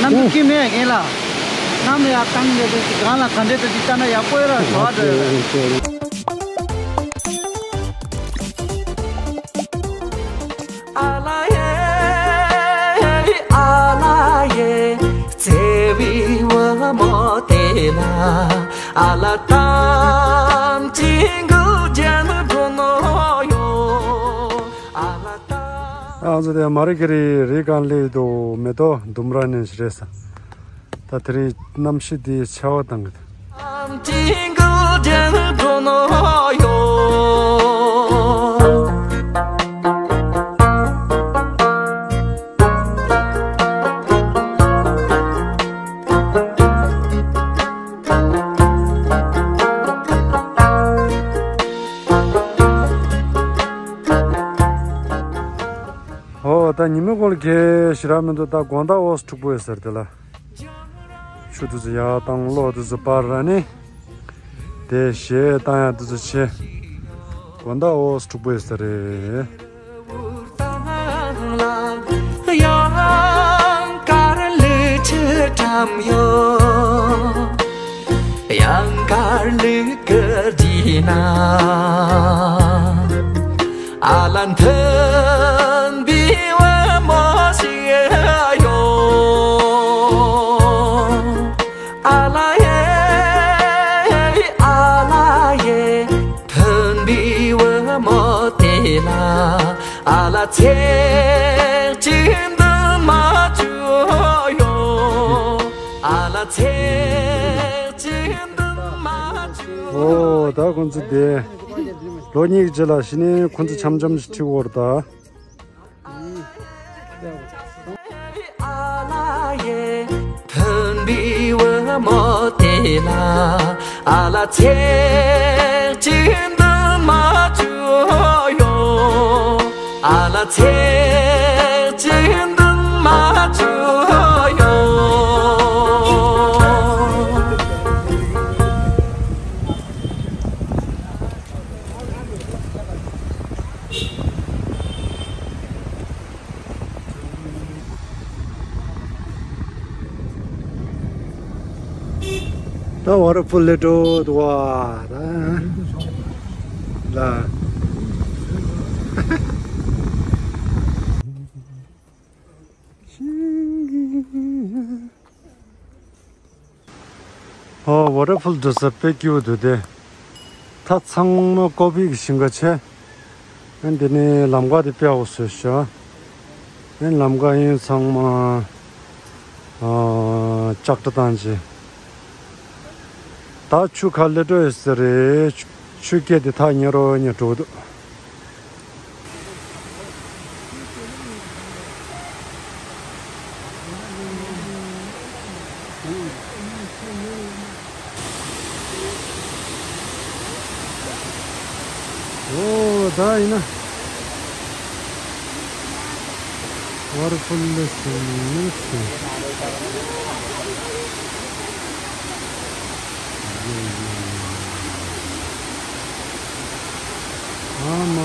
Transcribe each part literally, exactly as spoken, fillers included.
གནམ་གྲུ་ཁྱིམ་མེད་རྒན་ལགས། གནམ་ལ་ཡར་བཏང་ནས་དེ་གང་ལ་ག་འདྲས་དེ་ཅིག་བཏང་ན་ཡག་པོ་ཡོད་ར་བཟོ་བ་འདྲ་ཡོད་ར། ཨ་ང་ཚོ་དེ་མ་རི་ཀི་རི་རི་སྒང་སླེབས་འདུག་མེ་ཏོག་ལྡུམ་ར་ནས་རེད་ས། ད་དེ་རིང་གནམ་གཤིས་འདི་ཆར་པ་བཏང་གི་འདུག་ཨོ་ད་ཉི་མ་གོང་ལ་གས་ཞེ་དྲག་མི་འདུག་ད་དགོང་དག་འོ་ཙམ་འཁྲུག་པོ་ཡོད་ས་རེད་དེ་ལ། ཆུ་དེ་ཚོ་ཡར་བཏང་གློག་དེ་ཚོ་སྤར་ར་ནི། དེ་གཞས་བཏང་ཡག་དེ་ཚོ་བྱེད། དགོང་དག་འོ་ཙམ་འཁྲུག་པོ་ཡོད་ས་རེད། ཨོ་ད་ཁོང་ཚོ་དེ་ལོ་གཉིས་ཀྱི་རྗེས་ལ་གཞི་ནས་ཁོང་ཚོ་འཆམ་འཆམ་ཞིག་ཁྲིད་འོར་ད། ད་ཝ་ཊར་ཕུལ་སླེབས་འགྲོ་འདུག་བ། ད་ལ། ཨོ་ཝ་ཊར་ཕུལ་འགྲོ་ས་དཔེ་སྐྱིད་པོ་འདུག་སྟེ། ད་ཚང་མ་ཀོ་ཕི་གི་ཞིང་ཁ་བྱས། ཨ་འདི་ནས་ལམ་ཁ་དེ་དཔེ་ཡག་པོ་བཟོས་ཤག་ཨ་ལམ་ཁ་ཡིན་ཚང་མ་ཨ་ལྕགས་དྲ་བཏང་བྱས། ད་ཆུ་ཁ་ལེ་འགྲོ་ཡོད་ས་རེད། ཆུ་ཆུ་སྐྱེས་དེ་ཐག་ཉེ་རུ་ཉེ་འགྲོ་འདུག་ཨོ་ད་ཡིན་ན། ཝ་ཊར་ཕུལ་ལ་སོང་ནས། ཨ་མ།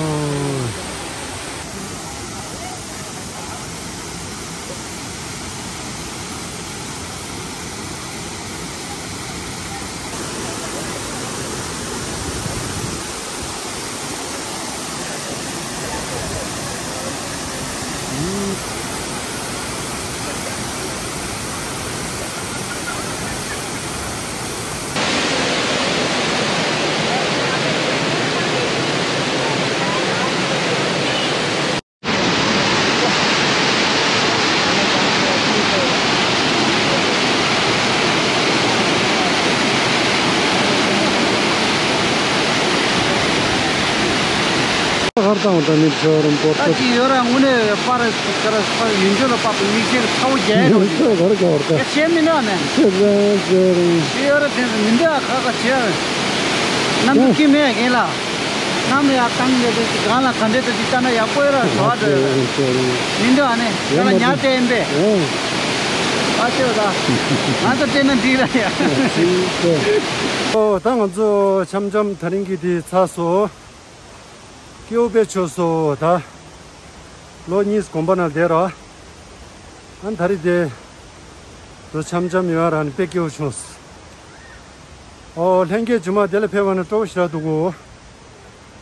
གར་དང་ད་ནི་ཤོ་རུམ་པོ་ད་ཅི་ཡོད་ར། དངོས་གནས་པར་ཀར་པར་ཡུན་ཅོ་ལ་པ་པ་མིག་ཤེལ་ཚ་བོ་རྒྱག་ཡོད། ཡུན་ཅོ་གར་ག་བར་ད་ཡ་ཤེས་མི་འདུག་ཨ་ནི། ཤེས་ར་ཤེས་ར་ཤེས་ཡོད་ར། དེ་མི་འདུག་ཨ། ཁ་ཁ་བྱས་ཨ། གནམ་གྲུ་ཁྱིམ་མེད་རྒན་ལགས། གནམ་ཡར་བཏང་ནས་དེ་གང་ལ་ག་འདྲས་དེ་ཅིག་བཏང་ན་ཡག་པོ་ཡོད་ར་བཟོ་བ་འདྲ་ཡོད་ར། མི་འདུག་ཨ་ནི། ད་ལ་ཉར་བལྟས་ཡིན་པས། ཨ་ཅོ་ད། ང་ཚོ་བལྟས་ན་འགྲིག་ར་ཡ། ཨོ་ད་ང་ཚོ་འཆམ་འཆམ་དེ་རིང་གི་དེ་ཚར་སོང་། སྐྱིད་པོ་དཔེ་བྱུང་སོང་ད། ལོ་གཉིས་གོམ་པ་ན་བསྡད་ར། ཨ་ད་རེས་དེ། དུ་འཆམ་འཆམ་ཡོད་ར་ནི་དཔེ་སྐྱིད་པོ་བྱུང་། ཨོ་ལྷན་རྒྱས་རྗེས་མ་དེ་ལ་ཕེབས་པ་ནི་སྤྲོ་པོ་ཞེ་དྲག་འདུག་གོ།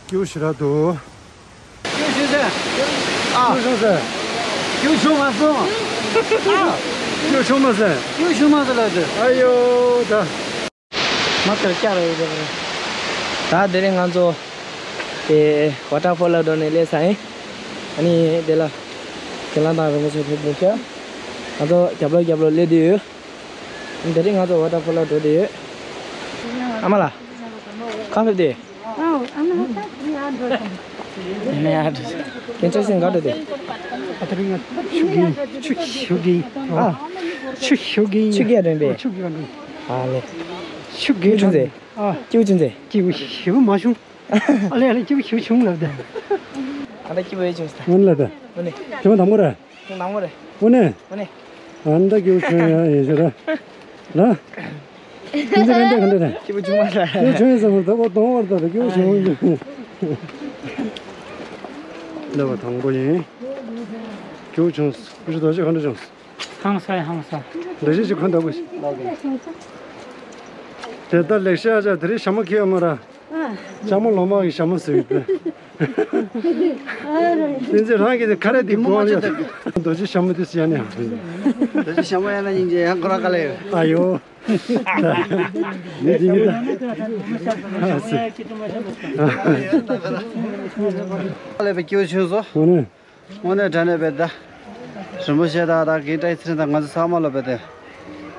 སྐྱིད་པོ་ཞེ་དྲག་འདུག་སྐྱིད་པོ་བྱུང་ཟེར། ཨ། སྐྱིད་པོ་བྱུང་ཟེར། སྐྱིད་པོ་བྱུང་མ་སོང་། ཨ། སྐྱིད་པོ་བྱུང་མ་ཟེར། སྐྱིད་པོ་བྱུང་མ་ཟེར་ལབ་དུས། ཨ་ཡོ་ད། མ་ཐར་བསྐྱར་རེ་རེ་རེ། ད་དེ་རིང་ང་ཚོ་དེ་ཝ་ཊར་ཕོལ་ལ་འགྲོ་ནས་སླེབས་ཚར་ཡིན། ཨ་ནི་དེ་ལ་ཁྱེད་རང་དང་རིན་པོ་ཆེ་ཕེབས་འདུག་ཤག་ང་ཚོ་རྒྱབ་ལོགས་རྒྱབ་ལོགས་སླེབས་བསྡད་ཡོད། ཨ་ནི་དེ་རིང་ང་ཚོ་ཝ་ཊར་ཕོལ་ལ་འགྲོ་བསྡད་ཡོད། ཨ་མ་ལགས། གང་ཕེབས་ཏེ། ཨ་ནི་ཡར་འགྲོ། ཁྱེད་ཚོ་སེམས་ག་འགྲོ་ཏེ། ཨ་ད་རིང་ང་ཆུ་གི་ཆུ་ཞུ་གི་ཨ། ཆུ་ཞུ་གི་ཆུ་གི་ཨ་འདྲ་པས། ཆུ་གི་ཨ་འདྲ། ཨ་ལེ། ཆུ་གི་ཆུ་ཟེ། ཨ། སྐྱིད་པོ་ཆུ་ཟེ། སྐྱིད་པོ་ཞེ་པོ་མ་བྱུང་། ཨ་ལེ་ཨ་ལེ་སྐྱིད་པོ་ཞེ་པོ་བྱུང་ལབ་ད། ཨ་ད་སྐྱིད་པོ་ཡོད་བྱུང་ཟེ། ཨ་ལེ་ད། ཨ་ནི། དེ་མ་དང་པོ་རེད། ནང་མོ་རེད། དངོས་གནས། དངོས་གནས། ཨ་ནི་ད་སྐྱིད་པོ་བྱུང་ཡ་ཡིན་ཟེར་ར། ར། ཁྱེད་ཚོ་རེ་འདྲ་ག་འདྲ་རེད། སྐྱིད་པོ་བྱུང་མ་ཟེར། སྐྱིད་པོ་བྱུང་ཡ་ཟེར་མ་ད་གོ་གཏོང་བར་ད་སྐྱིད་པོ་བྱུང་ཡ། ལབ་པ་དང་པོ་ཡིན། སྐྱིད་པོ་བྱུང་། ཁོ་ཚོ་རྡོ་རྗེ་ག་འདྲ་བྱུང་། ཧང་སང་ཧང་སང་། རྡོ་རྗེ་ཅིག་ཁོ་འདྲ་པོ་ཞིག་དེ་ལྟར་ལེགས་བཤད་ཨ་ཅག་དེ་རིང་ཞྭ་མོ་འཁྱེར་ཡོད་མ་ར། ལྕགས་མོ་ལོ་མ་གི་ཞྭ་མོ་ཟེར་གི་འདུག་བསྟན་འཛིན་རང་གིས་ཁ་རས་འདི་གོན་ཡོད། རྡོ་རྗེ་ཞྭ་མོ་འདི་ཟེར་ཡ་ནི། རྡོ་རྗེ་ཞྭ་མོ་ཡ་ན་སྙིང་རྗེ་ཡང་ཁོ་རང་དཀའ་ལས་ཡོད། ཨ་ཡོ། མི་འདི་གི་ད། ཨ་སི། ཨ་ལས་པའི་སྐྱིད་པོ་བྱུང་སོང་། དངོས་གནས། དངོས་གནས་དྲང་གནས་བེ་ད། རིན་པོ་ཆེ་དང་ད་གིན་ཏྲའི་ཚེ་རིང་དང་ང་ཚོ་ཚང་མ་ལོ་བེ་དེ།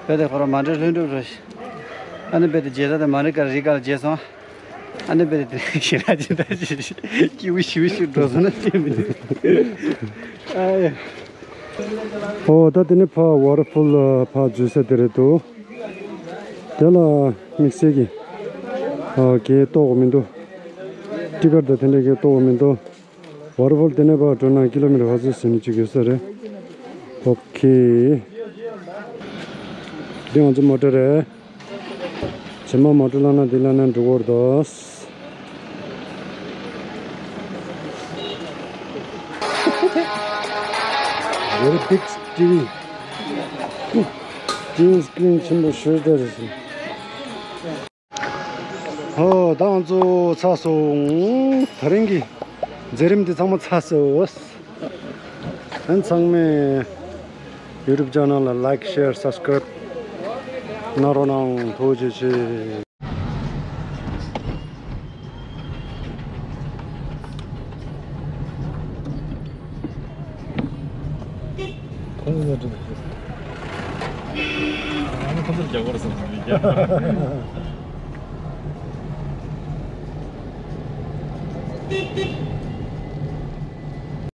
བེ་དེ་ཁོ་རང་མ་འདྲེ་ལྷུན་གྲུབ་རེད། ཨ་ནི་བེ་དེ་རྗེས་ད་དེ་མ་རི་ཀར་རི་ཀར་རྗེས་སོང་། ཨ་ནི་བེ་དེ་ཞེ་ལ་ཅི་ད་ཅི་ཀྱི་འུ་ཤི་འུ་ཤི་འགྲོ་སོང་ན་ཅི་མི་འདུག་ཨ་ཡ། ཨོ་ད་དེ་ནི་ཕ་ཝ་ཊར་ཕོལ་ལ་ཕ་འཛུལ་ས་དེ་རེད་འདུག་དེ་ལ་དམིགས་བསལ་གྱི་ཨ་གས་གཏོགས་མི་འདུག་ཊི་ཀར་ད་དེ་འདྲ་གས་གཏོགས་མི་འདུག་ཝ་ཊར་ཕོལ་དེ་ནས་ཕར་འགྲོ་ན་ཀི་ལོ་མི་ཊར་ཁ་ཤས་ཟིན་ནས་བཅུག་ཡོད་ས་རེད། ཨོ་ཁེ། འདི་ང་ཚོ་མོ་ཊ་རེད། ཇེ་མ་མོ་ཊ་བླངས་ན་འདི་བླངས་ན་འགྲོ་གི་རེད་ད། Very big ཊི་ཝི། ཊི་ཝི་སི་ཀི་རིན་ཆེན་པོ་ཞེ་དྲག་རེད། ཧོ། ད་ང་ཚོ་ཚར་སོང་། ད་རིང་གི་མཛད་རིམ་འདི་ཚང་མ་ཚར་སོང་། ཨན་ཚང་མས་ཡུ་ཊུབ་ཅེ་ནལ་ལ་ལའིཀ་ཤེར་སབ་སི་ཀ་རའིབ་གནང་རོགས་གནང་། ཐུགས་རྗེ་ཆེ། ཁོང་ཚོ་འགྲིག་ཁོང་ཚོར་རྒྱག་དགོས་རེད་བསམ་སོང་།